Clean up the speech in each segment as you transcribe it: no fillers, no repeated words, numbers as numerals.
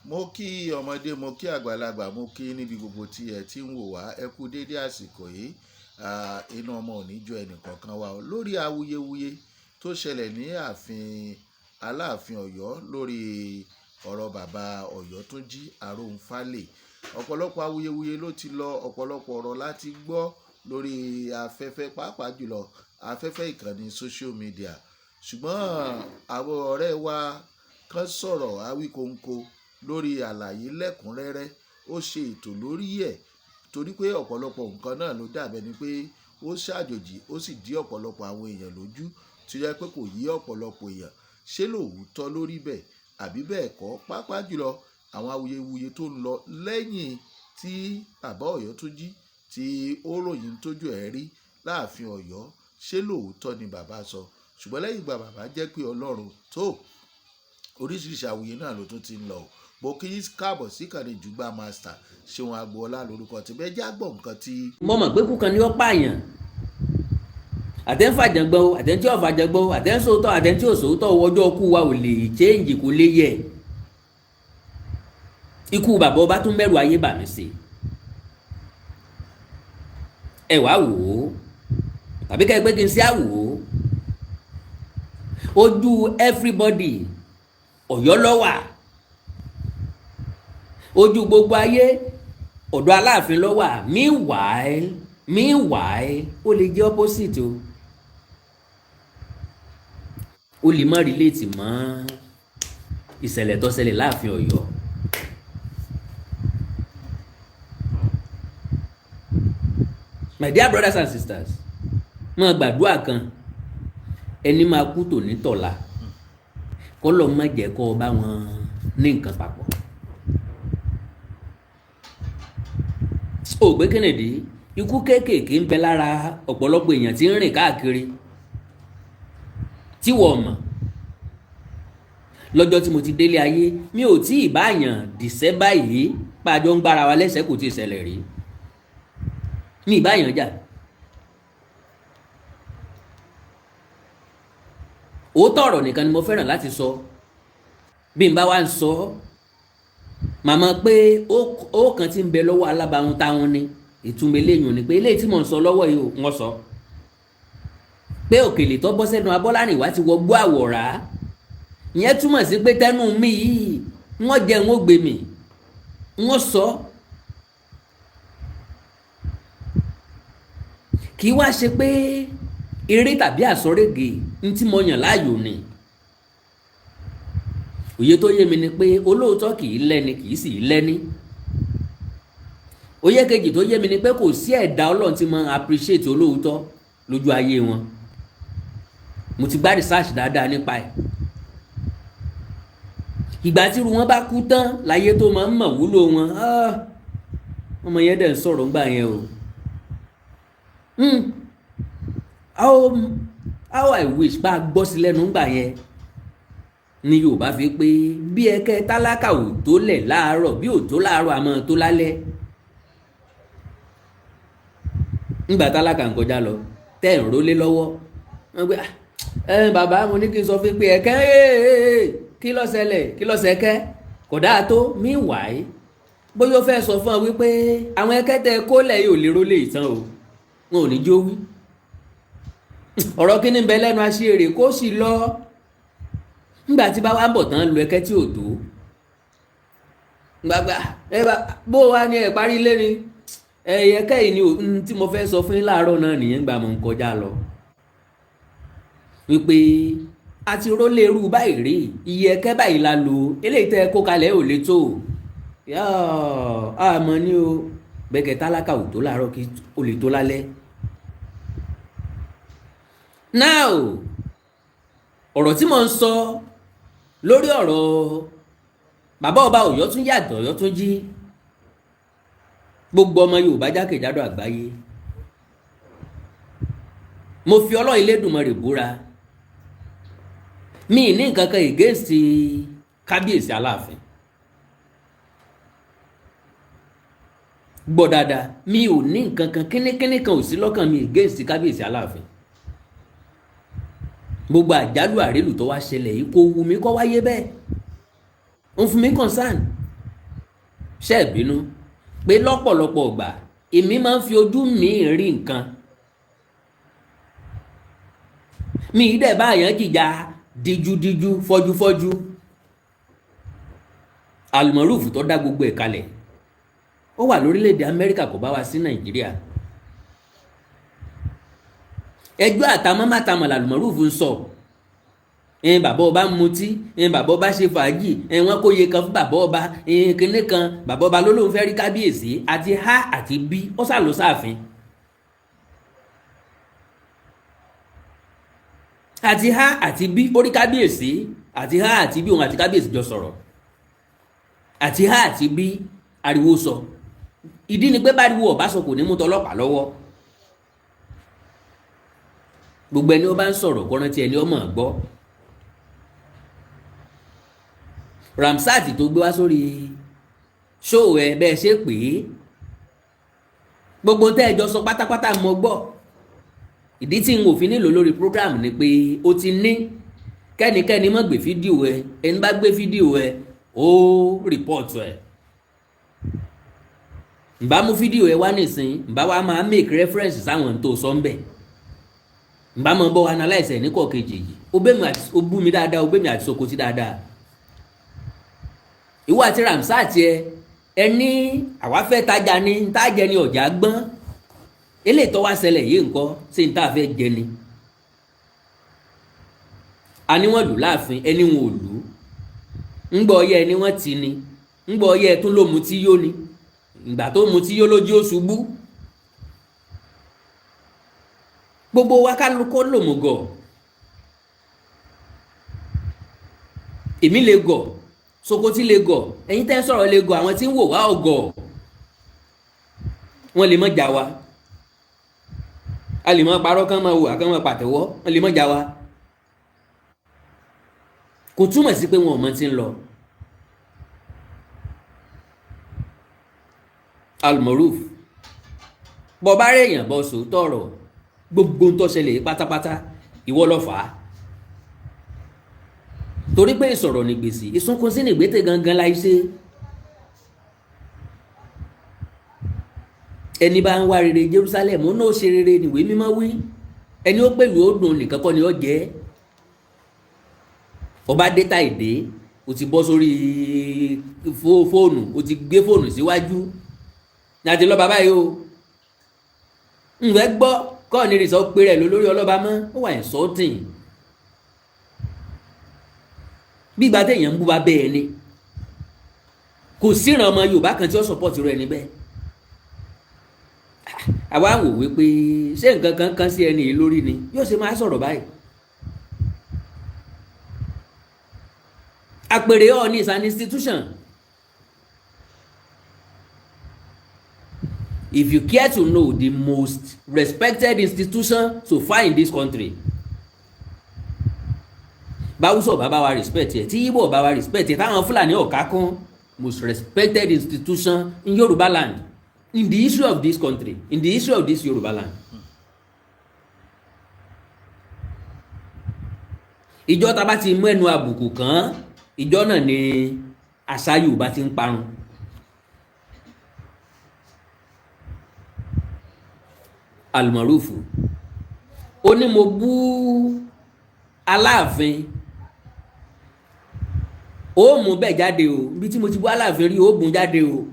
Mo kí ọmọdé, mo kí àgbàlagbà, mo kí níbi gbogbo tí ẹ ti ń wò wá. Ẹ kú dédé àsìkò yìí. Inú ọmọ ò ní jó ẹnì kọ̀ọ̀kan wa o. Lórí awuyewuye tó ṣẹlẹ̀ ní ààfin Aláàfin Ọ̀yọ́ lórí ọ̀rọ̀ bàbá Ọ̀yọ́túnjí Aróhunfálè. Ọ̀pọ̀lọpọ̀ awuyewuye ló ti lọ, ọ̀pọ̀lọpọ̀ ọ̀rọ̀ láti gbọ́ lórí afẹ́fẹ́, pàápàá jùlọ afẹ́fẹ́ ìkànnì social media. Ṣùgbọ́n àwọn ọ̀rẹ́ wa kan sọ̀rọ̀ awíkonko lórí àlàyé lẹ́kùnrẹ́rẹ́. Ó ṣe ètò lórí ẹ̀ torí pé ọ̀pọ̀lọpọ̀ nǹkan náà ló dàbẹ́ ni pé ó ṣàjòjì, ó sì dí ọ̀pọ̀lọpọ̀ àwọn èèyàn lójú tí ó jẹ́ pé kò yí ọ̀pọ̀lọpọ̀ èèyàn. Ṣé lóòótọ́ lórí bẹ́ẹ̀ àbí bẹ́ẹ̀ kọ́? Pàápàá jùlọ àwọn awuyewuye tó ń lọ lẹ́yìn tí bàbá Ọ̀yọ́túnjí tí ó ròyìn tójú ẹ̀ rí láàfin Ọ̀yọ́. Ṣé lóòótọ́ ni bàbá sọ? Ṣùgbọ́n lẹ́yìn ìgbà bàbá jẹ́ pé Ọlọ́run tó, oríṣiríṣi awuye náà ló tún ti ń lọ. Mo kí yín káàbọ̀ sí ìkànnì Jùgbà Master. Ṣeun Agboola lórúkọ tí bẹ́ẹ̀ já gbọ́ nǹkan tí. Mo mọ̀ pé kúkan ni ó pààyàn, àtẹ̀ǹfàjàngbọ̀n o, àtẹ̀ǹtí ọ̀fàjàngbọ̀n o, àtẹ̀ǹsòótọ́, àtẹ̀ǹtí òsòótọ́, ọjọ́ kú wa ò lè change, kò lè yẹ. Ikú bàbá ọba tún mẹ́rù ayé bà mí sí. Ẹ wá wò ó, tàbí ká ẹ pé kí n sí àwò ó. Ojú everybody Ọ̀yọ́ ló wà, ojú gbogbo ayé ọ̀dọ̀ Aláàfin ló wà. Meanwhile ó lè jẹ́ opposite o, ó lè má relate mọ́ ìṣẹ̀lẹ̀ tó ṣẹlẹ̀ láàfin Ọ̀yọ́. My dear brothers and sisters, máa gbàdúrà kan, ẹni máa kú tòní tọ̀la, kọ́lọ́ má jẹ́ kó o bá wọn ní nǹkan papọ̀. Ó gbé Kennedy, ikú kéékèèké ń bẹ lára ọ̀pọ̀lọpọ̀ èèyàn tí ń rìn káàkiri tí wọ́n mọ̀. Lọ́jọ́ tí mo ti délé ayé, mi ò tí ì báyàn dìṣẹ́ báyìí, pàjọ ń gbára wa lẹ́sẹ̀, kò tí ì ṣẹlẹ̀ rí, mi ì báyàn jà. Òótọ́ ọ̀rọ̀ nìkan ni mo fẹ́ràn láti sọ. Bí n bá wá ń sọ, màmá pé ó kàn ti ń bẹ lọ́wọ́ alábàáhùn táwọn ni. Ìtumọ̀ eléyìí ni pé eléyìí tí mò ń sọ lọ́wọ́ yìí wọ́n sọ pé òkèlè tó bọ́ sẹ́nu Abọ́lárìnwá ti wọ gbọ́ àwọ̀rá. Ìyẹn túmọ̀ sí pé tẹ́nu mi yìí wọ́n jẹ́ wọ́n gbé mi wọ́n sọ. Kì í wá ṣe pé eré tàbí àsọ̀rẹ́gè ń tí mo yàn láàyò ni. Òye tó yé mi ni pé olóòótọ́ kì í lẹ́ni, kì í sì í lẹ́ni. Òye kejì tó yé mi ni pé kò sí ẹ̀dá Ọlọ́run tí mo appreciate olóòótọ́ lójú ayé wọn. Mo ti gbá research dáadáa nípa ẹ̀. Ìgbà tí irú wọn bá kú tán láyé tó máa ń mọ̀ wúlò wọn. Ọmọ yẹn dẹ̀ ń sọ̀rọ̀ ńgbà yẹn o. How I wish bá a gbọ́ sí lẹ́nu ńgbà yẹn ni. Yorùbá fi pé bí ẹkẹ tálákà ò tó lẹ̀ láàárọ̀, bí ò tó láàárọ̀ àmọ́ tó lálẹ́. Ńgbà tálákà ń kọjá lọ tẹ́ ẹ̀ ń rólé lọ́wọ́, wọ́n gbé ẹ bàbá, mo ní kí n sọ fún pé ẹ̀kẹ́ kí ló ṣẹlẹ̀, kí ló ṣẹkẹ́ kò dáa tó. Meanwhile bóyá ó fẹ́ sọ fún ọ wípé àwọn ẹkẹ́ tẹ kólẹ̀ yóò lè rólé ìtàn o, wọn ò ní jó wí. Ọ̀rọ̀ kí ni bẹ lẹ́nu aṣèrè kó sì lọ. Ńgbà tí bá wà ń bọ̀ tán lu ẹkẹ́ tí ò tó gbàgbà ẹ bá bó wá ní ẹ parí ilé ni ẹyẹ kẹ́yìn ni tí mo fẹ́ sọ fún yín láàárọ̀ náà nìyẹn. Gbà mọ̀ ń kọjá lọ wípé a ti rólé irú báyìí rí, iye ẹkẹ́ báyìí la lò, eléyìí tẹ́ kó kalẹ̀ ò lè tó àmọ́ ní o. Bẹ́kẹ̀ tálákà ò tó láàárọ̀ kí o lè tó lálẹ́. Now ọ̀rọ̀ tí mo ń sọ lórí ọ̀rọ̀ bàbá ọba Ọ̀yọ́túnjí àti Ọ̀yọ́túnjí, gbogbo ọmọ Yorùbá jákèjádò àgbáyé, mo fi Ọlọ́run Elédùmarè búra, mi ní nǹkan kan against kábíyèsí Aláàfin. Gbọ́ dáadáa, mi ò ní nǹkan kan, kínníkínní kan ò sí lọ́kàn mi against kábíyèsí Aláàfin. Gbogbo àjálù àrélù tó wá ṣẹlẹ̀ yìí kò wù mí kó wáyé bẹ́ẹ̀, ń fún mi concern. Ṣe é bínú pé lọ́pọ̀lọpọ̀ ọgbà èmi máa ń fi ojú mi rí nǹkan mi ì dẹ̀ báyàn jìjà díjúdíjú fọ́júfọ́jú. Almaroof tó dá gbogbo ẹ̀ kalẹ̀, ó wà lórílẹ̀‐èdè Amẹ́ríkà, kò bá wa sí Nàìjíríà. Ẹjọ́ àtàmọ́mátàmọ́ l'Almaroof ń sọ. Ẹn bàbá ọba ń mutí, ẹn bàbá ọba ṣe fàájì, ẹn wọn kó iye kan fún bàbá ọba, ẹn kinní kan, bàbá ọba ló lóun fẹ́ rí kábíyèsí àti a àti b, ó sàlọ́ sáàfin. Àti a àti b, ó rí kábíyèsí, àti a àti b, òun àti kábíyèsí jọ sọ̀rọ̀, àti a àti b, ariwo sọ. Ìdí ni pé báriwo ọba sọ kò ní mú tọlọ́pàá lọ́wọ́. Gbogbo ẹni ó bá ń sọ̀rọ̀ kó rántí ẹni ó mọ̀ gbọ́. Ramsat tó gbé wá sórí ṣóò ẹ bẹ́ẹ̀ ṣe pé gbogbo tẹ́ ẹ jọ sọ pátápátá mo gbọ́. Ìdí tí n ò fi nílò lórí program ni pé ó ti ní kẹ́nikẹ́ni má gbé fídíò ẹ, ẹni bá gbé fídíò ẹ ó rìpọ́ọ̀tù ẹ. Nbá mú fídíò ẹ wá nísìn, nbá wa máa make reference sáwọn tó sọ ń bẹ̀, nbá máa bọ́ analyse ẹ̀ ní kọ̀ọ̀kejì yìí. Ó bú mi dáadáa, ó bẹ́ mi àti Sokoti dáadáa. Ìwọ àti Ramsat ẹ ní àwa fẹ́ tajà ní ntájẹ ní ọ̀jà gbọ́n. Eléyìí tó wá ṣẹlẹ̀ yìí nǹkan ṣé n tá a fẹ́ jẹ ni? A ní wọ́n lù láàfin, ẹni wọn ò lù ú. Ńgbọ́ ọyẹ ẹni wọ́n ti ni, ńgbọ́ ọyẹ tún ló mutí yó ni, ìgbà tó mutí yó lójú ó ṣubú. Gbogbo wa kálukọ́ lòmùgọ̀. Èmi lè gọ̀, Sokoti lè gọ̀, ẹ̀yin tẹ́ ń sọ̀rọ̀ lè gọ̀, àwọn tí ń wò wá ọ̀gọ̀, wọ́n lè mọ̀ já wa. A lè mọ̀ parọ́ kán máa wò, kán máa pàtẹ́wọ́, wọ́n lè mọ̀ já wa. Kò túmọ̀ sí pé wọn ò mọ̀ tí ń lọ. Almaroof, bọ́ bá rí èèyàn bọ́ sòótọ́ ọ̀rọ̀, gbogbo ń tó ṣẹlẹ̀ pátápátá ìwọ ló fà á. Torí pé ìsọ̀rọ̀ ní gbèsè, ìsunkún sí ní gbètè gangan láì ṣe. Ẹni bá ń wá rere Jerusalem, ó náà ṣe rere níwèé mímọ́ wí. Ẹni ó pẹ̀lú ó dùn nìkan kọ́ ni ó jẹ́. Ọba dé tá ìdé, o ti bọ́ sórí fóònù, o ti gbé fóònù síwájú ní àti lọ́ba báyìí o. Ǹfẹ́ gbọ́ kọ́ ní ìrìsọ́ pé rẹ̀ lórí ọlọ́ba mọ́, ó wà insulting. Bí ìgbà téèyàn ń bú bá bẹ́ẹ̀ ni, kò síran ọmọ Yorùbá kan tí ó support rẹ̀ níbẹ̀. Àwa wò wípé ṣé nǹkan kan kan sí ẹni yìí lórí ni yóò ṣe máa sọ̀rọ̀ báyìí. Àpèrè Ọọ̀ni is an institution. If you care to know the most respected institution so far in this country, báwùsọ̀ bá bá wa respect ẹ̀, tí Ìgbò bá wa respect ẹ̀, táwọn Fúlàní ọ̀ká kún, most respected institution in Yoruba land, in the history of this country, in the history of this Yoruba land. Ìjọ tá a bá ti mú ẹnu àbùkù kàn, ìjọ náà ni àṣà Yorùbá ti ń parun. Almaroof ó ní mo bú Aláàfin, ó mú bẹ́ẹ̀ jáde o, ibi tí mo ti bú Aláàfin rí, ó gùn jáde o,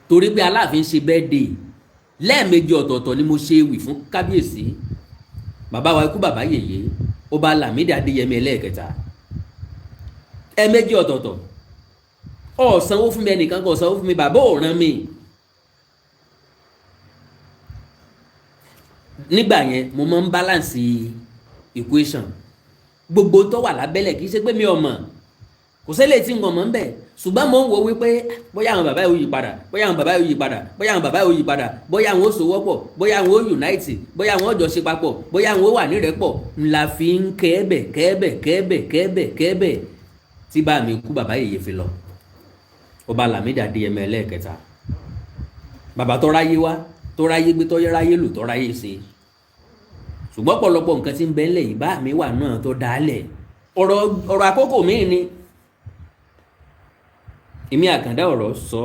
torí pé Aláàfin ṣe birthday lẹ́ẹ̀mejì ọ̀tọ̀ọ̀tọ̀ ni mo ṣe ewì fún kábíyèsí bàbá wa ikú bàbá yèyé ọba Lámídì Adéyẹmí ẹlẹ́ẹ̀kẹta, ẹ̀ẹ̀mejì ọ̀tọ̀ọ̀tọ̀. Ó sanwó fún mi, ẹnìkan kò sanwó fún mi, bàbá ò rán mi. Nígbà yẹn mo máa ń balance equation gbogbo tó wà lábẹ́lẹ̀, kì í ṣe pé mi ò mọ̀, kò sẹ́lẹ̀ tí n kò mọ̀ ń bẹ̀, ṣùgbọ́n mo ń wo wípé bóyá àwọn bàbá yóò yí padà, bóyá àwọn bàbá yóò yí padà, bóyá àwọn bàbá yóò yí padà, bóyá àwọn ó sowọ́pọ̀, bóyá àwọn ó unite, bóyá àwọn ó jọ ṣe papọ̀, bóyá àwọn ó wà nírẹ́pọ̀, ńlá fi ń kẹ́ẹ̀bẹ̀ kẹ́ẹ̀bẹ̀ kẹ́ẹ̀bẹ̀ kẹ́ẹ̀bẹ̀ kẹ́ẹ̀bẹ̀ tí bá mi kú bàbá yèyé fi lọ. Ọba Lámídì Adéyẹmí ẹlẹ́ẹ̀kẹta, bàbá tó ráyé wá, tó ráyé gbé, tó ráyé lò, tó ráyé ṣe. Ṣùgbọ́n ọ̀pọ̀lọpọ̀ nǹkan tí ń bẹ ńlẹ̀ yìí bá mi wà náà tó dálẹ̀, ọ̀rọ̀ àkókò míì ni. Èmi àkàndá ọ̀rọ̀ sọ,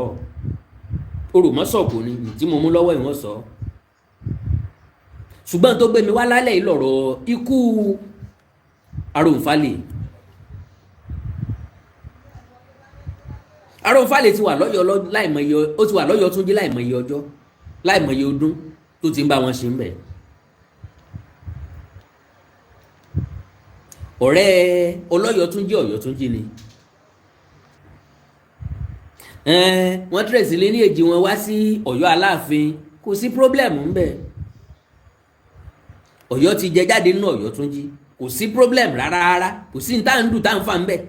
oròmọ́sọ̀kò ni tí mo mú lọ́wọ́ ìwọ̀n sọ. Ṣùgbọ́n tó gbé mi wá lálẹ́ yìí lọ̀rọ̀ ikú Aróúnfálè. Aróúnfálè ti wà lọ́yọ̀ọ́ láìmọye, ó ti wà lọ́yọ̀ọ́ Túnjí láìmọye ọjọ́, láìmọye ọdún tó ti ń bá wọn ṣe ń bẹ̀. Ọ̀rẹ́ Ọlọ́yọ̀túnjí Ọ̀yọ́túnjí ni wọ́n trace lé ní èjì wọn wá sí Ọ̀yọ́ Aláàfin. Kò sí problem ńbẹ̀. Ọ̀yọ́ ti jẹ jáde nínú Ọ̀yọ́túnjí, kò sí problem rárá rárá, kò sí ní tá à ń dù tá à ń fà ńbẹ̀.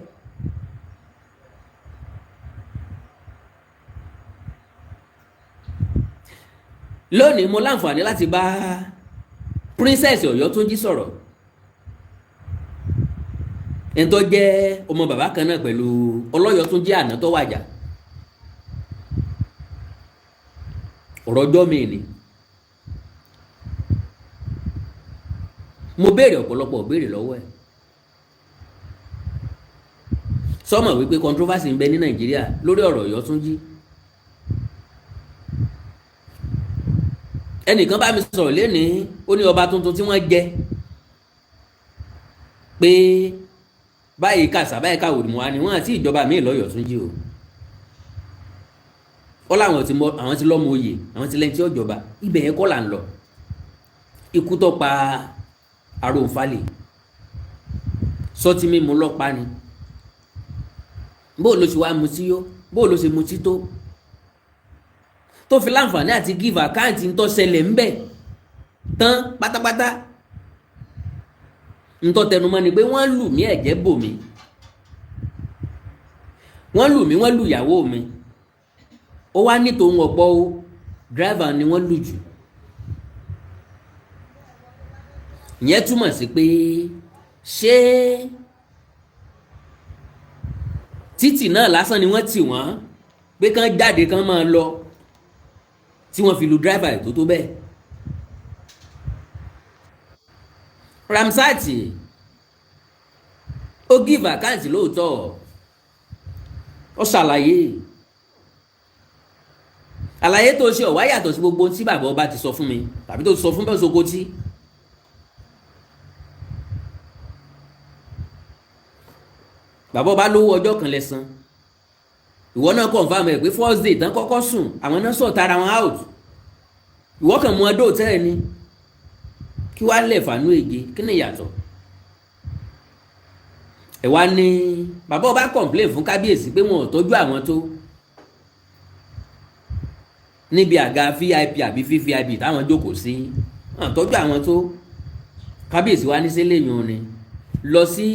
Lónìí mo láǹfààní láti bá Princess Ọ̀yọ́túnjí sọ̀rọ̀, ẹni tó jẹ́ ọmọ bàbá kan náà pẹ̀lú Ọlọ́yọ̀túnjí àná tó wàjà. Ọ̀rọ̀ ọjọ́ mi ni mo béèrè ọ̀pọ̀lọpọ̀ béèrè lọ́wọ́ ẹ̀. Sọmọ wípé controversy ń bẹ ní Nàìjíríà lórí ọ̀rọ̀ Ọ̀yọ́túnjí. Ẹnìkan bá mi sọ̀rọ̀ lénìí, ó ní ọba tuntun tí wọ́n jẹ pé báyìí kàṣà báyìí káwòrán mọ́ wa ni wọ́n àti ìjọba míì lọ́yọ̀túnjí o. Ó láwọn ti mọ, àwọn ti lọ́mọ oyè, àwọn ti lẹ́yìn tí ó jọba. Ibẹ̀ yẹn kọ́ là ń lọ. Ikú tó pa Aróúnfálè, sọtí mímu lọ́pa ni. Bó ló ṣe wá mutí yó, bó ló ṣe mutí tó tó fi láǹfààní àti give account ń tó ṣẹlẹ̀ ńbẹ̀ tán pátápátá. Ń tó tẹnumọ́ ni pé wọ́n lù mí, ẹ̀jẹ̀ bò mí, wọ́n lù mí, wọ́n lù ìyàwó mi. Ó wá ní tòun ọ̀pọ̀ o, driver ni wọ́n lù jù. Ìyẹn túmọ̀ sí pé ṣé títì náà lásán ni wọ́n tì wọ́n pé kán jáde kán máa lọ tí wọ́n fi lu driver tó tó bẹ́ẹ̀. Ramsat ó give account lóòótọ́, ó ṣàlàyé. Àlàyé tó ṣe ọ̀wá yàtọ̀ sí gbogbo tí bàbá ọba ti sọ fún mi tàbí tó sọ fún bẹ́ẹ̀ Sokoti. Bàbá ọba lówó ọjọ́ kan lẹ́sàn, ìwọ náà confirm ẹ̀ pé first day tán kọ́kọ́ sùn, àwọn náà sọ̀ tara wọn out, ìwọ kàn mú ọdọ òtẹ́ẹ̀ ni. Kí wàá lẹ̀ fàánú èje, kí ni ìyàtọ̀ ẹ̀? Wá ní bàbá ọba complain fún kábíyèsí pé wọn ò tọ́jú àwọn tó níbi àga VIP àbí VVIP táwọn jókòó sí, wọn tọ́jú àwọn tó. Kábíyèsí wa ní sílẹ̀ yìí ni lọ sí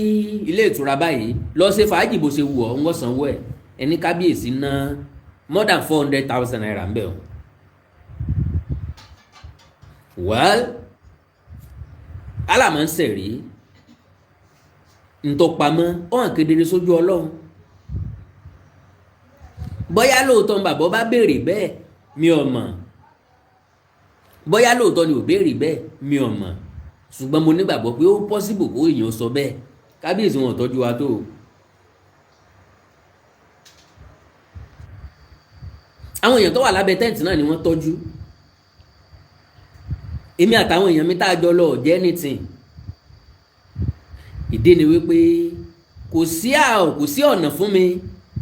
ilé ìtura báyìí, lọ ṣe fàájì bó ṣe wù ọ́, ń wọ́n sanwó ẹ̀. Ẹni kábíyèsí ná more than ₦400,000 ń bẹ̀ o. Well, alàmọ́ ń sẹ̀rí ntọ́pamọ́, ó hàn kedere sójú Ọlọ́run. Bóyá lóòótọ́ bàbá bá béèrè bẹ́ẹ̀, mi ò mọ̀. Bóyá lóòótọ́ ni ò béèrè bẹ́ẹ̀, mi ò mọ̀. Ṣùgbọ́n mo nígbàgbọ́ pé ó possible kó èèyàn sọ bẹ́ẹ̀, kábíyèsí wọn ò tọ́jú wa tó o. Àwọn èèyàn tó wà lábẹ́ tent náà ni wọ́n tọ́jú. Èmi àtàwọn èèyàn mi tá a jọ lọ jẹ́ anything. Ìdí ni wípé kò sí ọ̀nà fún mi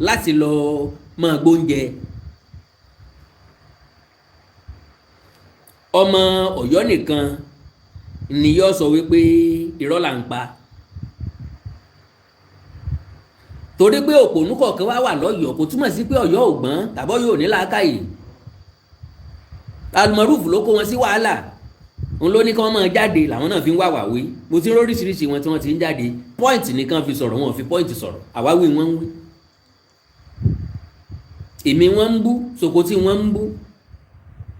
láti lọ máa gbóúnjẹ. Ọmọ Ọ̀yọ́ nìkan ni yóò sọ wípé irọ́ là ń pa, torí pé òpònú kọ̀ọ̀kan wá wà lọ́yọ̀ọ́ kò túmọ̀ sí pé Ọ̀yọ́ ò gbọ́n tàbọ̀ yóò ní làákàyè. Almaroof ló kó wọn sí wàhálà, òun ló ní kí wọ́n máa jáde, làwọn náà fi ń wá wàwí. Mo ti ń róríṣiríṣi wọn tí wọ́n ti ń jáde, pọ́ìntì nìkan fi sọ̀rọ̀, wọn ò fi pọ́ìntì sọ̀rọ̀, àwáwí wọn ń wí. Èmi wọ́n ń bú, Sokoti wọ́n ń bú.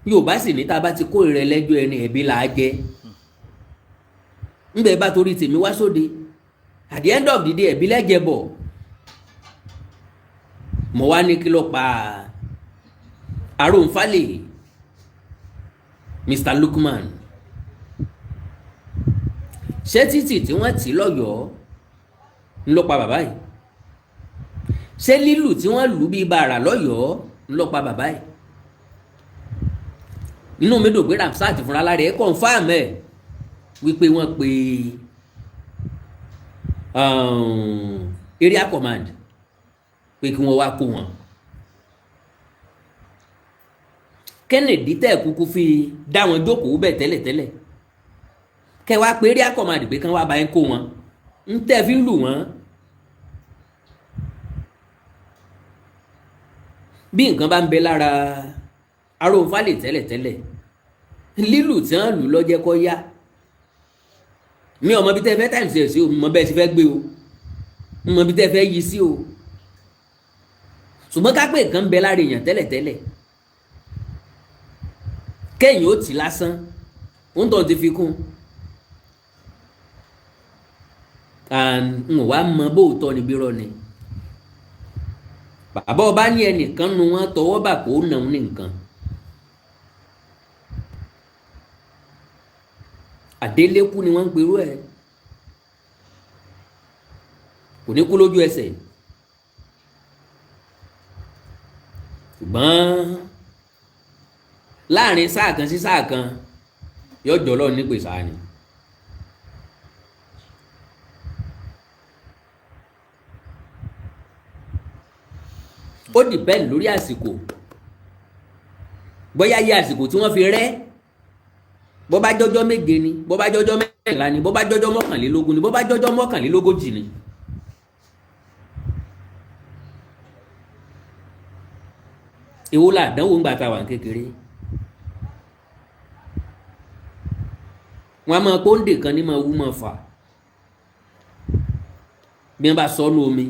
Yorùbá sì ní tá a bá ti kó ìrẹ̀lẹ́jọ́ ẹni ẹ̀bí là á jẹ. Ńbẹ bá torí tèmi wá sóde, at the end of the day ẹ̀bí lẹ́jẹ̀ bọ̀. Mo wá ní kí ló pa Aróúnfálè Mr. Lukman? Ṣé títì tí wọ́n tì lọ́yọ̀ọ́ ń ló pa bàbá yìí? Ṣé lílù tí wọ́n lù bíi bàrà lọ́yọ̀ọ́ ńlọ́pa bàbá yìí? Inú mi dùn pé Ramsat fúnra lára ẹ̀ confirm ẹ̀ wípé wọ́n pe area command pé kí wọ́n wá kó wọn. Kennedy tẹ́ kúkú fi dá wọn jókòó bẹ̀ tẹ́lẹ̀tẹ́lẹ̀, kẹ́ wá pé area command pé kán wá bá yín kó wọn, ń tẹ́ fi ń lù wọ́n. Bí nǹkan bá ń bẹ lára Aróunfálè tẹ́lẹ̀tẹ́lẹ̀, lílù tí wọ́n lù lọ́jẹ́ kọ́ yá. Mi ò mọ bí tẹ́ fẹ́ times ẹ̀ sí o, mọ bẹ́ẹ̀ sì fẹ́ gbé o, mọ bí tẹ́ fẹ́ yí sí o. Ṣùgbọ́n ká pé nǹkan ń bẹ lára èèyàn tẹ́lẹ̀tẹ́lẹ̀, kẹ́yìn ó tì lásán, òun tó ti fi kún. N ò wá mọ bóòtọ́ ni bí rọ ni. Bàbá ọba ní ẹnìkan nu wọn tọwọ́ bà kó nà ń ní nǹkan. Àdélékú ni wọ́n ń perú ẹ̀, kò ní kú lójú ẹsẹ̀. Ṣùgbọ́n láàrin sáà kan sí sáà kan yóò jọ lọ́ọ̀ nípè sáà ni. Ó dìpẹ́ǹd lórí àsìkò, bóyá yẹ àsìkò tí wọ́n fi rẹ́, bó bá jọjọ́ 7 ni, bó bá jọjọ́ 14 ni, bó bá jọjọ́ 21 ni, bó bá jọjọ́ 41 ni. Èwo la àdánwò ń gbà ta wà ní kékeré? Wọn a máa kóńdè kan ní máa wú máa fà bí wọn bá sọ ọ́nú omi,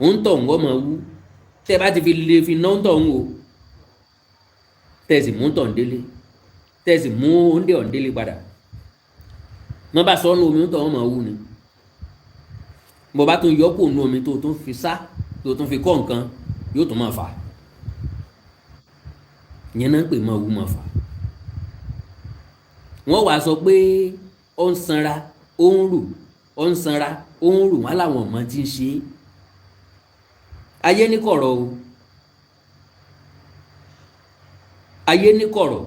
òun tọ̀ ń wọ́n máa wú. Tẹ́ bá ti fi lè fi ná ń tọ̀ ń wò, tẹ́ sì mú tọ̀ ń délé, tẹ́ sì mú oúnjẹ ọ̀ń délé padà, wọn bá sọ ọ́nú omi, ń tọ̀ wọ́n máa wú ni. Bó bá tún yọ kó nu omi tó tún fi sá, tó tún fi kọ́ nǹkan, yóò tún máa fà. Ìyẹn náà ń pè máa wú máa fà. Wọ́n wàá sọ pé ó ń sanra, ó ń rù, ó ń sanra, ó ń rù, wọ́n láwọn ọmọ tí ń ṣe é. Ayé ní kọ̀rọ̀ o, ayé ní kọ̀rọ̀,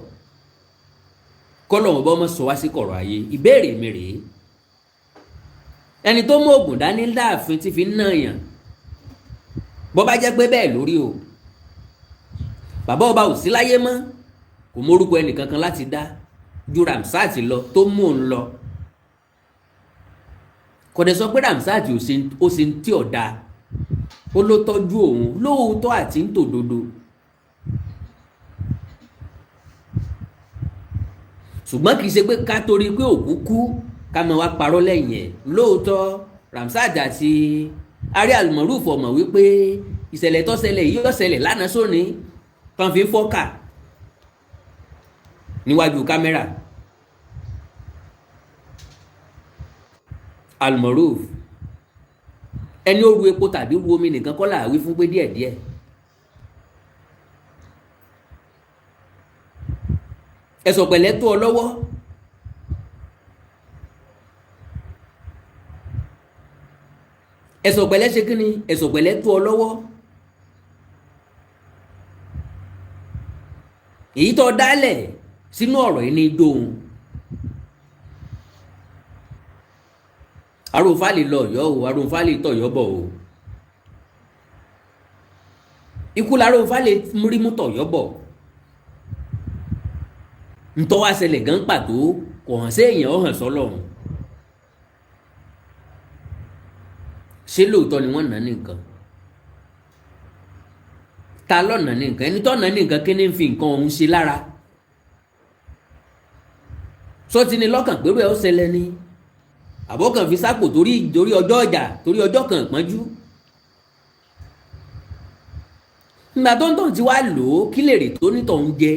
kọ́lọ̀ wọn bá ọmọ sọ wá sí kọ̀rọ̀ ayé. Ìbéèrè mi rèé, ẹni tó mú oògùn dání láàfin tí fi ń nà yàn, bó bá jẹ́ pé bẹ́ẹ̀ lórí o, bàbá ọba ò sí láyé mọ́, kò mórúkọ ẹnìkankan láti dá ju Ramsat lọ tó mú òun lọ. Kò dẹ̀ sọ pé Ramsat ó ṣe ń tí ọ̀dà, ó ló tọ́jú òun lóòótọ́ àti ń tòdodo. Ṣùgbọ́n kì í ṣe pé ká torí pé òkú kú ká máa wá parọ́ lẹ́yìn ẹ̀. Lóòótọ́ Ramsat àti Ari Almaroof ọmọ wípé ìṣẹ̀lẹ̀ tó ṣẹlẹ̀ yìí ó ṣẹlẹ̀ lánàá sóní tán fi ń fọ́kà níwájú kámẹ́rà. Almaroof ẹni ó ru epo tàbí ru omi nìkan kọ́ là wí fún pé díẹ̀díẹ̀. Ẹ̀sọ̀ pẹ̀lẹ́ tó ọ lọ́wọ́. Ẹ̀sọ̀ pẹ̀lẹ́ ṣe kí ni? Ẹ̀sọ̀ pẹ̀lẹ́ tó ọ lọ́wọ́. Èyí tó dálẹ̀ sínú ọ̀rọ̀ yìí ní dóhun. Aróunfálè lọ Ọ̀yọ́ o, Aróunfálè tọ̀yọ́ bọ̀ o. Ikú l'Aróunfálè rí mú tọ̀yọ́ bọ̀. Ntọ́ wá ṣẹlẹ̀ gan pàtó kò hàn sí èèyàn, ó hàn sọ́lọ́run. Ṣé lóòótọ́ ni wọ́n nà ní nǹkan? Ta ló nà ní nǹkan? Ẹni tó nà ní nǹkan kí ni ń fi nǹkan ọ̀hún ṣe lára? Sọ ti ní lọ́kàn pẹ̀lú ẹ̀ ó ṣẹlẹ̀ ni, àbọ̀kàn fi sápò torí ọjọ́ ọjà, torí ọjọ́ kan ìpọ́njú. Ìgbà tó ń tàn tí wàá lò ó, kí lèrè tó nítọ̀ ń jẹ?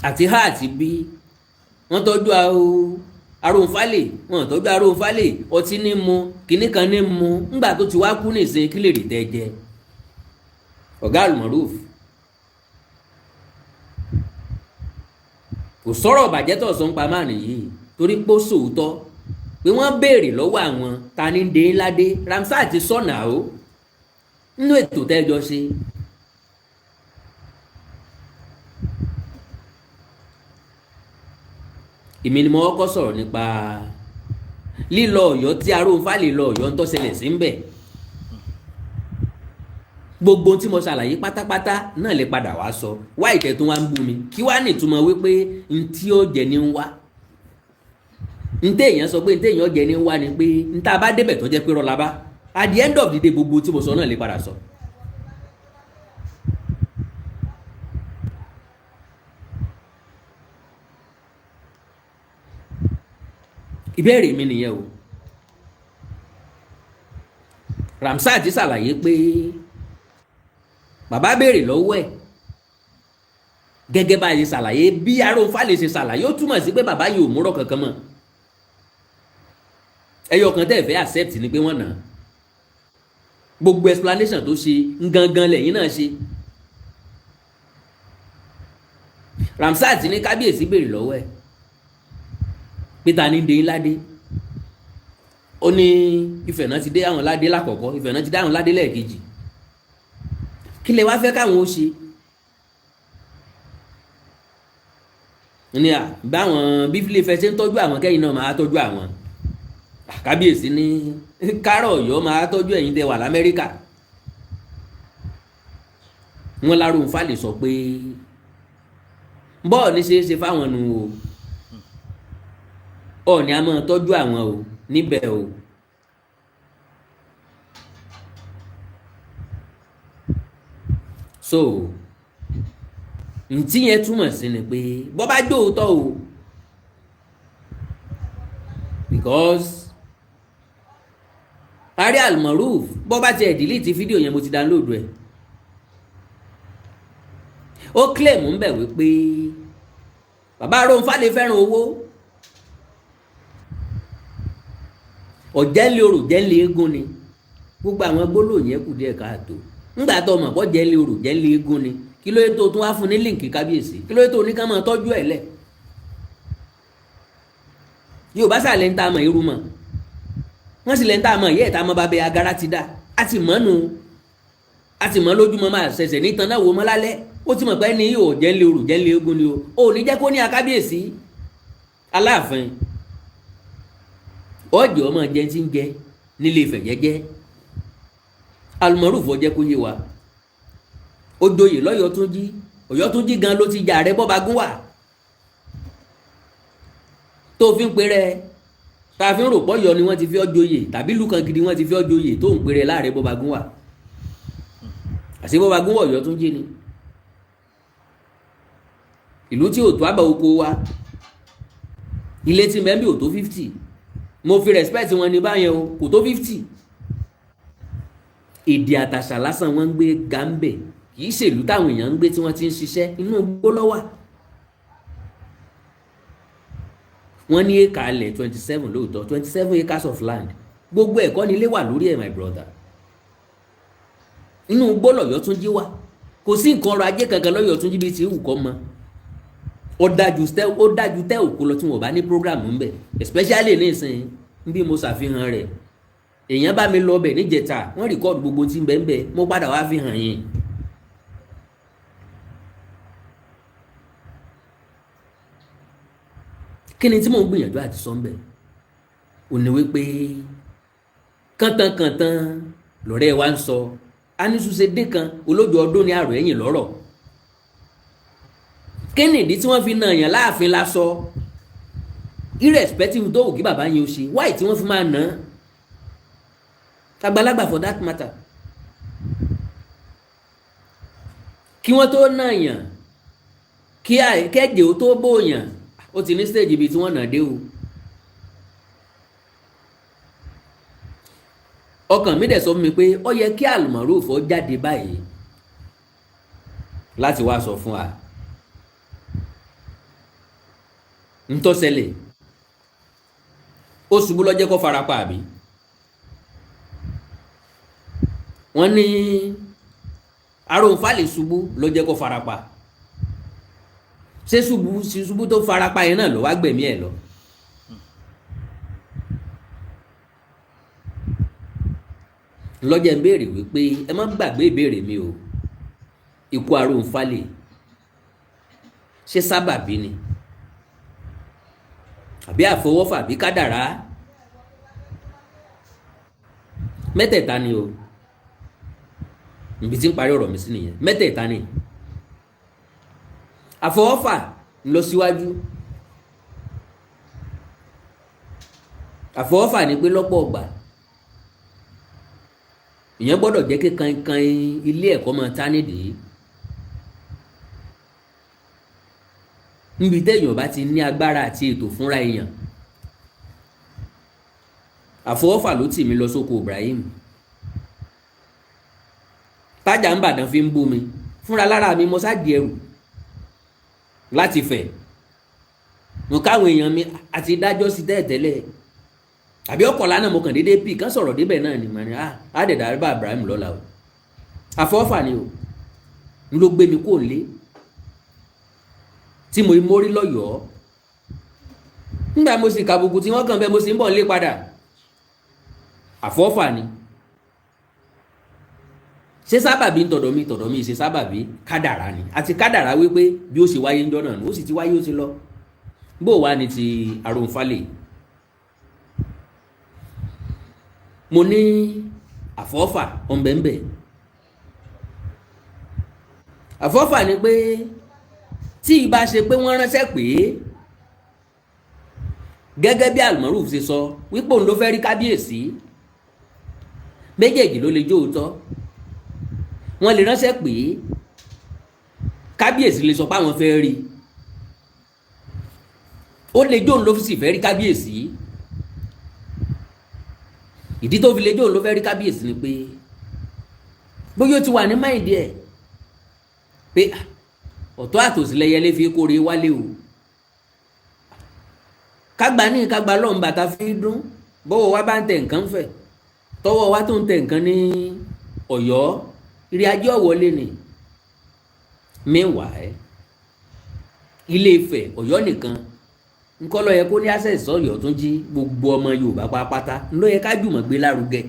Àti há àti bí wọ́n tọ́jú Aróunfálè, wọ́n tọ́jú Aróunfálè, ọtí ní mu, kinní kan ní mu. Ńgbà tó ti wá kú nìsín, kí lèrè tẹ́ jẹ? Ọ̀gá Almaroof kò sọ̀rọ̀ bàjẹ́ tó sọ ń pa máà nìyí torí pé ó sòótọ́. Pé wọ́n béèrè lọ́wọ́ àwọn, ta ní dé ládé? Ramsat ti sọ̀nà o nínú ètò tẹ́jọ ṣe. Èmi ni mo kọ́kọ́ sọ̀rọ̀ nípa lílọ Ọ̀yọ́ tí Aróunfá lè lọ Ọ̀yọ́, ń tó ṣẹlẹ̀ sí ń bẹ̀. Gbogbo tí mo ṣàlàyé pátápátá náà lè padà wá sọ wá ìtẹ̀ tó wá ń bú mi. Kí wá nìtumọ̀ wípé ntí ó jẹ ní ń wá, ntẹ́ èèyàn sọ pé ntẹ́ èèyàn jẹ ní ń wá ni pé ntá bá débẹ̀ tó jẹ́ pé rọ́lá bá, at the end of the day, gbogbo tí mo sọ náà lè padà sọ. Ìbéèrè mi nìyẹn o. Ramsat ṣàlàyé pé bàbá béèrè lọ́wọ́ ẹ̀ gẹ́gẹ́ bá a ṣe ṣàlàyé, bí Aróunfá lè ṣe ṣàlàyé. Ó túmọ̀ sí pé bàbá yìí ò múrọ̀ kankan mọ́. Ẹyọ kan tẹ́ ẹ̀ fẹ́ accept ni pé wọ́n nà á. Gbogbo explanation tó ṣe gangan lẹ́yìn náà ṣe. Ramsat ní kábíyèsí béèrè lọ́wọ́ ẹ̀ pé ta ni dé ládé. Ó ní Ifẹ̀ náà ti dé àwọn ládé lákọ̀ọ́kọ́, Ifẹ̀ náà ti dé àwọn ládé lẹ́ẹ̀kejì, kí lè wá fẹ́ káwọn ó ṣe? Ní à báwọn bífilé fẹ́ ṣe ń tọ́jú àwọn, kẹ́yìn náà máa tọ́jú àwọn. Kábíyèsí ní kárọ̀ Ọ̀yọ́ máa tọ́jú ẹ̀yin tẹ́ wà l'Amẹ́ríkà. Wọn l'Aróunfá lè sọ pé bọ́ọ̀ ní ṣe é ṣe fáwọn nu o, Ọọ̀ni a máa tọ́jú àwọn o níbẹ̀ o. So ntí yẹn túmọ̀ sí ni pé bọ́ bá jóòótọ́ o, because Ari Almaroof, bọ́ bá tiẹ̀ delete fídíò yẹn, mo ti download ẹ̀. Ó claim ń bẹ̀ wípé bàbá Aróunfá lè fẹ́ràn owó, ọ̀jẹ̀lẹ̀ orò jẹ́lẹ̀ eégún ni. Gbogbo àwọn gbólóhùn yẹn kù díẹ̀ káàtó. Ńgbà tó mọ̀ bọ́ jẹ́lẹ̀ orò jẹ́lẹ̀ eégún ni, kí ló yẹ tó tún wá fún ní link kábíyèsí? Kí ló yẹ tó ní ká máa tọ́jú ẹ̀ lẹ̀? Yóò bá sàlẹ̀ ń ta mọ̀ irú mọ̀ wọ́n sì lẹ́ ń ta mọ̀ yẹ́ ẹ̀ta mọ̀ bàbá agara ti dá a ti mọ̀ nù, a ti mọ̀ lójúmọ́, máa ṣẹ̀ṣẹ̀ nítan náà wò mọ́ lálẹ́. Ó ti mọ̀ pé ní yóò jẹ́lẹ̀ orò jẹ́lẹ̀ eégún ni o, ò ní jẹ́ kó ní akábíyèsí aláàfin ọjọ́ ọmọ jẹ ti ń jẹ nílé Ifẹ̀ jẹ́jẹ́. Almaroof jẹ́ kó yé wa, ó joyè lọ́yọ̀ọ́ tún jí, Ọ̀yọ́ tún jí gan ló ti jà rẹ bọ́ba gún wà tó fi ń perẹ, tá a fi ń rò pọ́yọ ni wọ́n ti fi ọ́ joyè, tàbí ìlú kan gidi wọ́n ti fi ọ́ joyè tó ń perẹ láàrẹ bọ́ba gún wà. Àti bọ́ba gún wà, Ọ̀yọ́ tún jí ni ìlú tí ò tó àbá oko wa, ilé tí mẹ́bí ò tó 50. Mo fi respect wọn ní báyẹn o, kò tó 50. Èdè àtàṣà lásán wọn ń gbé gàmbẹ̀, kì í ṣèlú táwọn èèyàn ń gbé tí wọ́n ti ń ṣiṣẹ́, inú igbó ló wà. Wọ́n ní éka alẹ̀ 27 lóòótọ́, 27 acres of land. Gbogbo ẹ̀kọ́ ni ilé wà lórí ẹ̀, my brother. Inú igbó lọ̀yọ́ tún jí wà. Kò sí nǹkan ọrọ̀ ajé kankan lọ́yọ̀ tún jí bíi ti wù kọ́ mọ́. Ó dájú tẹ́ òkú lọ tí wọ́n bá ní program ń bẹ̀, especially nísìnyí bí mo ṣàfihàn rẹ̀. Èèyàn bá mi lọ bẹ̀ níjẹta, wọ́n record gbogbo tí ń bẹ ń bẹ, mo padà wá fi hàn yín. Kí ni tí mò ń gbìyànjú àti sọ ń bẹ̀ ò ní wípé kàntánkàntán lọ́rẹ́ wa ń sọ anísùsè dé kan olójú ọdún ní àrò ẹ̀yìn lọ́rọ̀. Kí ni ìdí tí wọ́n fi nà yàn láàfin lásọ? Irrespective tó wù kí bàbá yẹn ó ṣe, why tí wọ́n fi máa nà án àgbàlagbà, for that matter? Kí wọ́n tó nà yàn, kí kẹ́jẹ̀ ó tó bóyàn, ó ti ní stage ibi tí wọ́n nà dé o. Ọkàn mi dẹ̀ sọ fún mi pé ó yẹ kí Almaroof jáde báyìí láti wá sọ fún wa ntọ́sẹ̀lẹ̀. Ó ṣubú lọ́jẹ́ kó farapa, àbí wọ́n ní Aróunfá lè ṣubú lọ́jẹ́ kó farapa. Ṣé ṣubú ṣubú tó farapa yẹn náà ló wá gbẹ̀mí ẹ̀ lọ? Lọ́jọ́ ń béèrè wípé ẹ má gbàgbé ìbéèrè mi o. Ikú Aróunfálè, ṣé sábàbí ni àbí àfọwọ́fà àbí kádàrá? Mẹ́tẹ̀ẹ̀ta ni o. Ibi tí ń parí ọ̀rọ̀ mi sí nìyẹn. Mẹ́tẹ̀ẹ̀ta ni. Àfọwọ́fà ń lọ síwájú. Àfọwọ́fà ni pé lọ́pọ̀ ọgbà ìyẹn gbọ́dọ̀ jẹ́ kí kankan ilé ẹ̀kọ́ máa ta nídìí. Níbi téèyàn bá ti ní agbára àti ètò fúnra èèyàn. Àfọwọ́fà ló tì mí lọ sóko Ibrahim. Tájà ń bàdàn fi ń bú mi fúnra lára mi. Mo sá di ẹrù láti fẹ̀ mo káwọn èèyàn mi àti dájọ́ sí tẹ́ẹ̀tẹ́lẹ̀ àbí ọkọ̀ lánàá. Mo kàn déédéé pì kán sọ̀rọ̀ débẹ̀ náà ni màá ní á dẹ̀dà bá Ibrahim lọ́la o. Àfọwọ́fà ni o n ló gbé mi kó lé tí mo mórí lọ́yọ̀ọ́. Nígbà mo sì kàbùkù tí wọ́n kàn bẹ́ẹ̀, mo sì ń bọ̀ nílé padà. Àfọwọ́fà ni. Ṣé sábàbí ń tọ̀dọ̀ mi? Tọ̀dọ̀ mi ṣe sábàbí, kádàrá ni. Àti kádàrá wípé bí ó ṣe wáyé ń jọ́ náà, ó sì ti wáyé, ó ti lọ. Bó wá ní ti Aróunfálè, mo ní àfọwọ́fà ọ̀nbẹ̀ǹbẹ̀. Àfọwọ́fà ni pé tí ìbá ṣe pé wọ́n ránṣẹ́ pé gẹ́gẹ́ bí Almaroof ṣe sọ wípé òun ló fẹ́ rí kábíyèsí, méjèèjì ló lè jó òótọ́. Wọ́n lè ránṣẹ́ pé kábíyèsí lè sọ pé àwọn fẹ́ rí, ó lè jó òun ló sì fẹ́ rí kábíyèsí. Ìdí tó fi lè jó òun ló fẹ́ rí kábíyèsí ni pé bóyá ó ti wà ní mind ẹ̀ pé ọ̀tọ̀ àtòsí lẹyẹlé fi kórè wálé o, kágbá ní kágbá lọ́n bàtà fi dún. Bọ́wọ́ wa bá ń tẹ nǹkan fẹ̀, tọwọ́ wa tó ń tẹ nǹkan ní Ọ̀yọ́, ìrìn ajé ọ̀wọ́lé ni. Meanwhile, Ilé Ifẹ̀, Ọ̀yọ́ nìkan ńkọ́ ló yẹ kó ní access sọ́yọ́ tó jí. Gbogbo ọmọ Yorùbá pátápátá ló yẹ ká jùmọ̀ gbé lárugẹ,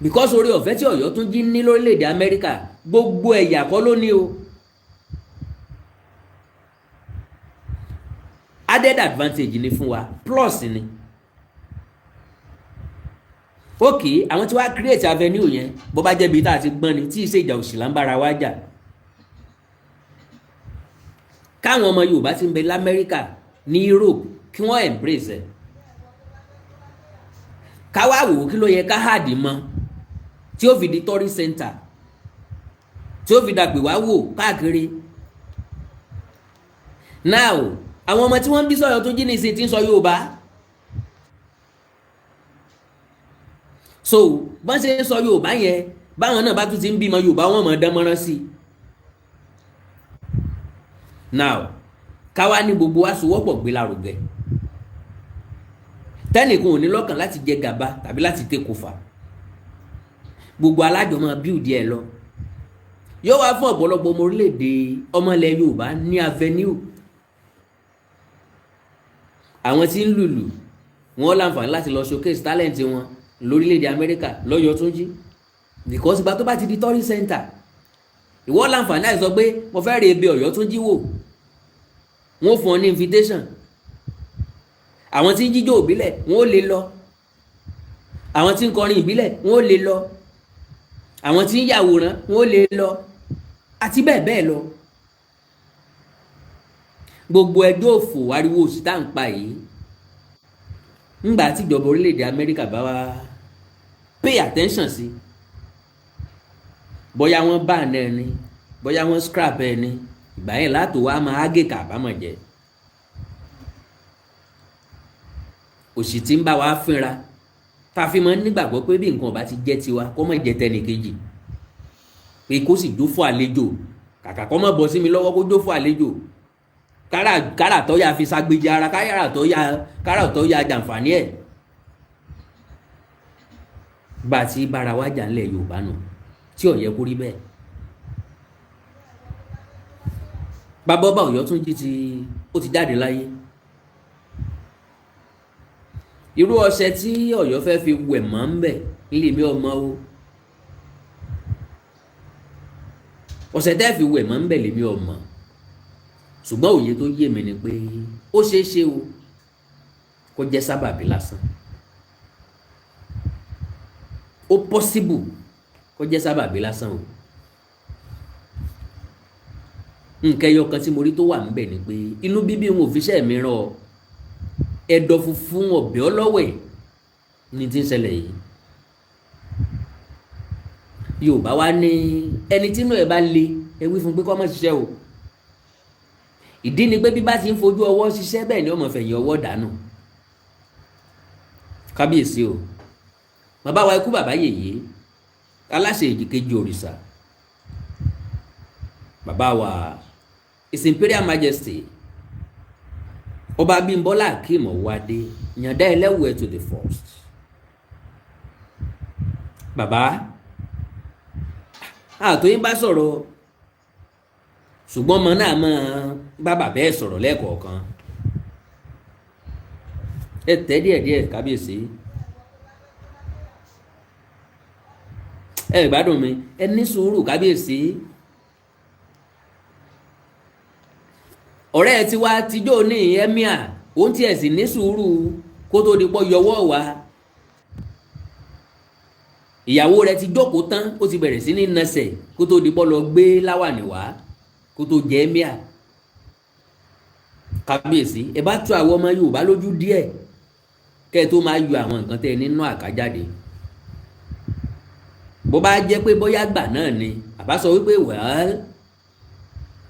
because orí ọ̀fẹ́ tí Ọ̀yọ́ tún jí ní lórílẹ̀‐èdè Amẹ́ríkà, gbogbo ẹ̀yà kọ́ ló ní o. Added advantage ni fún wa, plus ni. Ok, àwọn tí wàá create avenue yẹn, bó bá jẹ́ ibi tá a ti gbọ́n ni, tí ìṣe ìjà òṣì là ń bára wa jà, káwọn ọmọ Yorùbá ti ń bẹ lamẹ́ríkà, ní Europe, kí wọ́n embrace ẹ̀. Káwá wò ó, kí ló yẹ ká hàdí mọ́ tí ó fi di tourist center, tí ó fi dàpè wá wò káàkiri. Now, àwọn ọmọ tí wọ́n ń bí sọ̀yọ́ tó jí ní ìsìn tí ń sọ Yorùbá, so bọ́n ṣe ń sọ Yorùbá yẹn, báwọn náà bá tún ti ń bímọ Yorùbá, wọn mọ̀ dán mọ́rán sí i. Now, káwá ní gbogbo wa sowọ́pọ̀ gbé lárugẹ, tẹ́nìkan ò ní lọ́kàn láti jẹ gàba tàbí láti take over. Gbogbo alájọ máa build ẹ lọ, yóò wá fún ọ̀pọ̀lọpọ̀ ọmọ orílẹ̀-èdè, ọmọlẹ̀ Yorùbá ní avenue. Àwọn tí ń lùlù, wọn láǹfààní láti lọ showcase talent wọn lórílẹ̀-èdè Amẹ́ríkà lọ́yọ̀ọ́ tún jí, because ìgbà tó bá ti di tourist center, ìwọ láǹfààní láti sọ pé mo fẹ́ rí ebi Ọ̀yọ́ tún jí wò, wọ́n fún ọ ní invitation. Àwọn tí ń jíjó ìbílẹ̀, wọ́n ó lè lọ. Àwọn tí ń kọrin ìbílẹ̀, wọ́n ó lè lọ. Àwọn tí ń yàwòrán, wọ́n ó lè lọ, àti bẹ́ẹ̀ bẹ́ẹ̀ lọ. Gbogbo ẹjọ́ òfò, ariwo òsì tá à ń pa yìí, ńgbà tíjọba orílẹ̀-èdè Amẹ́ríkà bá wá pay attention sí, bóyá wọ́n ban ẹ̀ ni, bóyá wọ́n scrap ẹ̀ ni, ìgbà yẹn látò wá máa gé kàbámọ̀ jẹ. Òṣì tí ń bá wa fínra, tá a fi máa ń nígbàgbọ́ pé bí nǹkan ọba ti jẹ́ tiwa, kó má jẹ́ tẹnìkejì, pé kó sì jó fún àlejò, kàkà kó má bọ́ sí mi lọ́wọ́, kó jó fún àlejò, kára tó yà fi ṣàgbéjì ara, kára tó yà jàǹfààní ẹ̀. Bá a ti bára wa jà ńlẹ̀ Yorùbá nù, tí ò yẹ kó rí bẹ́ẹ̀. Bàbá ọba Ọ̀yọ́túnjí ti ó ti jáde láyé. Irú ọṣẹ tí Ọ̀yọ́ fẹ́ fi wẹ̀ mọ́ ń bẹ̀ nílé mi ọmọ o, ọṣẹ tẹ́ fi wẹ̀ mọ́ ń bẹ̀ lèmi ọmọ. Ṣùgbọ́n òye tó yé mi ni pé ó ṣeé ṣe o kó jẹ́ sábàbí lásán, ó possible kó jẹ́ sábàbí lásán o. Nǹkan ẹyọ kan tí mo rí tó wà níbẹ̀ ni pé inú bíbí wọn ò fi iṣẹ́ mi rán ọ, ẹ̀dọ̀ funfun ọ̀bẹ ọlọ́wẹ̀ ní ti ń ṣẹlẹ̀ yìí. Yorùbá wa ní ẹni tínú ẹ̀ bá le, ẹ wí fún pé kó má ṣiṣẹ́ o. Ìdí ni pé bí bá ti ń fojú ọwọ́ ṣiṣẹ́, bẹ́ẹ̀ ni ọmọ fẹ̀yìn ọwọ́ dànù. Kábíyèsí o, bàbá wa ikú bàbá yèyé, aláṣẹ èjìkejì òrìṣà, bàbá wa His Imperial Majesty Ọba Abímbọ́lá Akeem Ọwọ́adé, Yàndá Ẹlẹ́wùẹ́ to the first. Bàbá àtòyìn bá sọ̀rọ̀, ṣùgbọ́n ọmọ náà máa bá bàbá ẹ̀ sọ̀rọ̀ lẹ́ẹ̀kọ̀ọ̀kan. Ẹ tẹ́ díẹ̀díẹ̀ kábíyèsí, ẹ gbádùn mi, ẹ ní sùúrù kábíyèsí. Ọ̀rẹ́ ẹ ti wá tíjọ́ ní ẹ́míà, òun tiẹ̀ sì ní sùúrù kó tó di pọ́ yọwọ́ wa. Ìyàwó rẹ̀ ti jókòó tán, ó ti bẹ̀rẹ̀ sí ní nasẹ̀ kó tó di pọ́ lọ gbé láwàní wá kó tó jẹ́ ẹ́míà. Kábíyèsí, ẹ bá tú àwọn ọmọ Yorùbá lójú díẹ̀ kẹ́ ẹ tó máa yọ àwọn nǹkan tẹ́ ẹ nínú àkájáde. Bó bá jẹ́ pé bóyá gbà náà ni àbá sọ wípé wẹ́ẹ́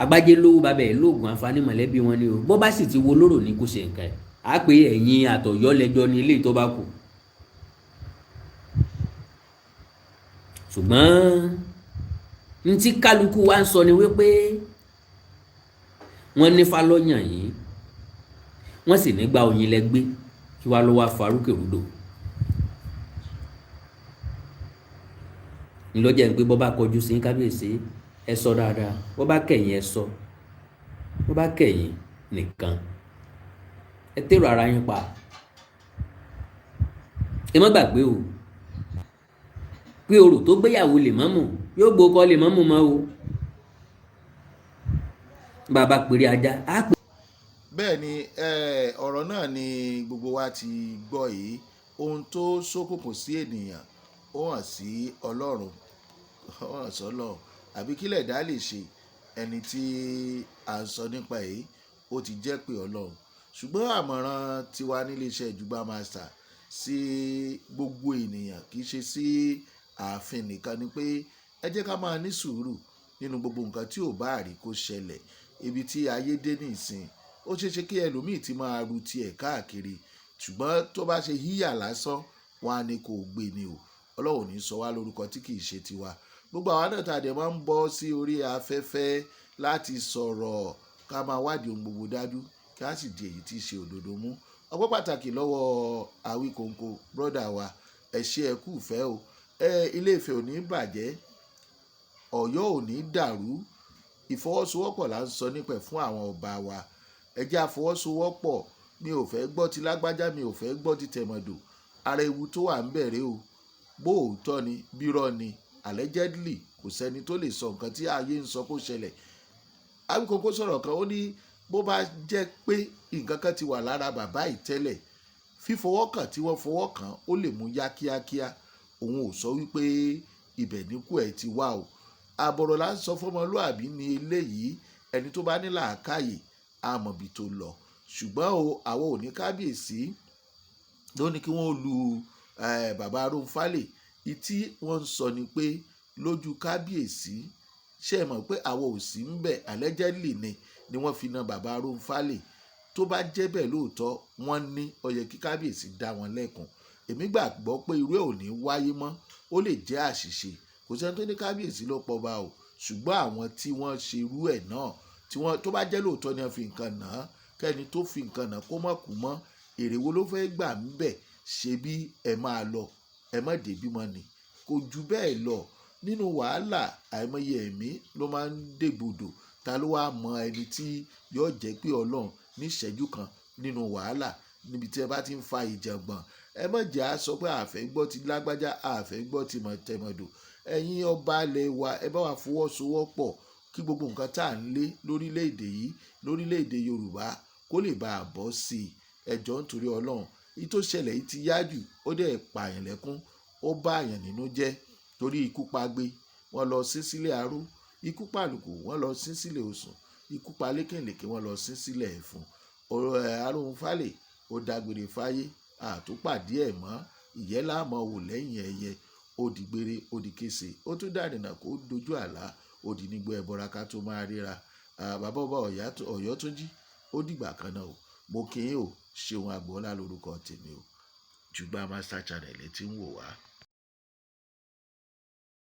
agbájé lówó bàbá ẹ̀ lóògùn àǹfààní mọ̀lẹ́bí wọn ni o. Bó bá sì ti wo lóró ní kó ṣe nǹkan ẹ̀ á pé ẹ̀yin àtọ̀yọ́ lẹ́jọ́ ní ilé tó bá kù. Ṣùgbọ́n n tí kálukú wa ń sọ ni wípé wọ́n ní falọ́yàn yìí, wọ́n sì nígbà oyin lẹ́gbẹ́ kí wàá lọ́wọ́ farúkèrúdò. Ńlọ́jà ń pé bọ́ bá kọjú sí kábíyèsí ẹ sọ dáadáa, bọ́ bá kẹ̀yìn ẹ sọ, bọ́ bá kẹ̀yìn nìkan ẹ tèrò ara yín pa. Ẹ má gbàgbé o pé orò tó gbéyàwó lè mọ́mù yóò gbókọ́ lè mọ́mù mọ́ o. Bàbá pèrè ajá á pè. Bẹ́ẹ̀ ni, ọ̀rọ̀ náà ni gbogbo wa ti gbọ́ yìí. Ohun tó ṣókùnkùn sí ènìyàn ó hàn sí Ọlọ́run, ó hàn sọ́lọ́run. Àbí kílẹ̀ dá lè ṣe ẹni tí à ń sọ nípa èyí, ó ti jẹ́ pé Ọlọ́run. Ṣùgbọ́n àmọ̀ràn tiwa nílé iṣẹ́ Jùgbà Master sí gbogbo ènìyàn, kì í ṣe sí ààfin nìkan, ni pé ẹ jẹ́ ká máa ní sùúrù nínú gbogbo nǹkan tí ò bá rí kó ṣẹlẹ̀. Ibi tí ayé dé nísìn, ó ṣeé ṣe kí ẹlòmíì ti máa ru tiẹ̀ káàkiri, ṣùgbọ́n tó bá ṣe híyà lásán, wọ́n á ní kó gbé ni o. Ọlọ́run ò ní sọ wá lórúkọ tí kì í ṣe tiwa. Gbogbo àwa náà tá dẹ̀ máa ń bọ́ sí orí afẹ́fẹ́ láti sọ̀rọ̀, ká máa wádìí ohun gbogbo dájú, kí a sì di èyí tí í ṣe òdodo mú. Ọpẹ́ pàtàkì lọ́wọ́ Awíkonko brother wa, ẹ ṣé, ẹ kú ìfẹ́ o. Ilé Ifẹ̀ ò ní bàjẹ́, Ọ̀yọ́ ò ní dàrú. Ìfọwọ́sowọ́pọ̀ là ń sọ nípa ẹ̀ fún àwọn ọba wa. Ẹ jẹ́ àfọwọ́sowọ́pọ̀. Mi ò fẹ́ gbọ́ ti lágbájá, mi ò fẹ́ gbọ́ ti tẹ̀mọ̀dò. Ara ewu tó wà ń bẹ̀rẹ̀ o. Bó òótọ́ ni, bírọ́ ni, allegedly kò sẹ́ni tó lè sọ nǹkan tí ayé ń sọ kó ṣẹlẹ̀. Awíkonko sọ̀rọ̀ kan, ó ní bó bá jẹ́ pé nǹkan kan ti wà lára bàbá yìí tẹ́lẹ̀, fífọwọ́kàn tí wọ́n fọwọ́ kàn ó lè mú yá kíákíá. Òun ò sọ wípé ibẹ̀ níkù ẹ̀ ti wá o. Àbọ̀rọ̀ là ń sọ fọmọlúàbí ní eléyìí, ẹni tó bá ní làákàyè á mọ̀ bí tó lọ. Ṣùgbọ́n o, àwọn ò ní kábíyèsí ló ní kí wọ́n lu bàbá Arúnfálè. Ìtí wọ́n ń sọ ni pé lójú kábíyèsí, ṣé ẹ mọ̀ pé àwọn ò sí ń bẹ̀, allegedly ni wọ́n fi na bàbá Arúnfálè. Tó bá jẹ́ bẹ́ẹ̀ lóòótọ́, wọ́n ní ó yẹ kí kábíyèsí dá wọn lẹ́kun. Èmi gbàgbọ́ pé irú ẹ̀ ò ní wáyé mọ́, ó lè jẹ́ àṣìṣe. Kò sẹ́ni tó ní kábíyèsí ló pọba o, ṣùgbọ́n àwọn tí wọ́n ṣe irú ẹ̀ náà, tí wọ́n tó bá jẹ́ lóòótọ́ ni wọ́n fi nǹkan nà án, kẹ́ni tó fi nǹkan nà kó má kú mọ́, èrè wo ló fẹ́ gbà ń bẹ̀? Ṣe bí ẹ máa lọ, ẹ má dé bímọ ni. Kò ju bẹ́ẹ̀ lọ. Nínú wàhálà àìmọye ẹ̀mí ló máa ń dègbodò. Ta ló wá mọ ẹni tí yóò jẹ́ pé Ọlọ́run ní ìṣẹ́jú kan nínú wàhálà Níbi tí ẹ bá ti ń fa ìjàngbọ̀n, ẹ má jẹ́ á sọ pé àfẹ́ gbọ́ ti lágbájá, àfẹ́ gbọ́ ti tẹ̀mọ̀dò. Ẹ̀yin ọba ilẹ̀ wa, ẹ bá wa fọwọ́sowọ́pọ̀ kí gbogbo nǹkan tá à ń lé lórílẹ̀‐èdè yìí, lórílẹ̀‐èdè Yorùbá, kó lè bá a bọ́ sí i. Ẹ jọ̀ọ́, nítorí Ọlọ́run, èyí tó ṣẹlẹ̀ yìí ti yá jù, ó dẹ̀ pààyàn lẹ́kún, ó bá àyàn nínú jẹ́, torí ikú pagbe, wọ́n lọ sí sílẹ̀ aró; ikú pàlùkù, wọ́n lọ sí sílẹ̀ òsùn; ikú pa lékèlékè, wọ́n lọ sí sílẹ̀ ẹ̀fún. Aróhunfálè ó dágbére fáyé, àtúpàdé ẹ̀ mọ́ ìyẹ́ láàmú wò lẹ́yìn ẹyẹ. Ó di gbére, ó di kése, ó tún dàrínà kó dojú àlá, ó di nígbó ẹbọra ká tó máa ríra. Bàbá ọba Ọ̀yọ́túnjí, ó dìgbà kan náà o. Mo kí yín o. Ṣeun Agboola lórúkọ tèmi o. Jùgbà Master Channel tí ń wò wá.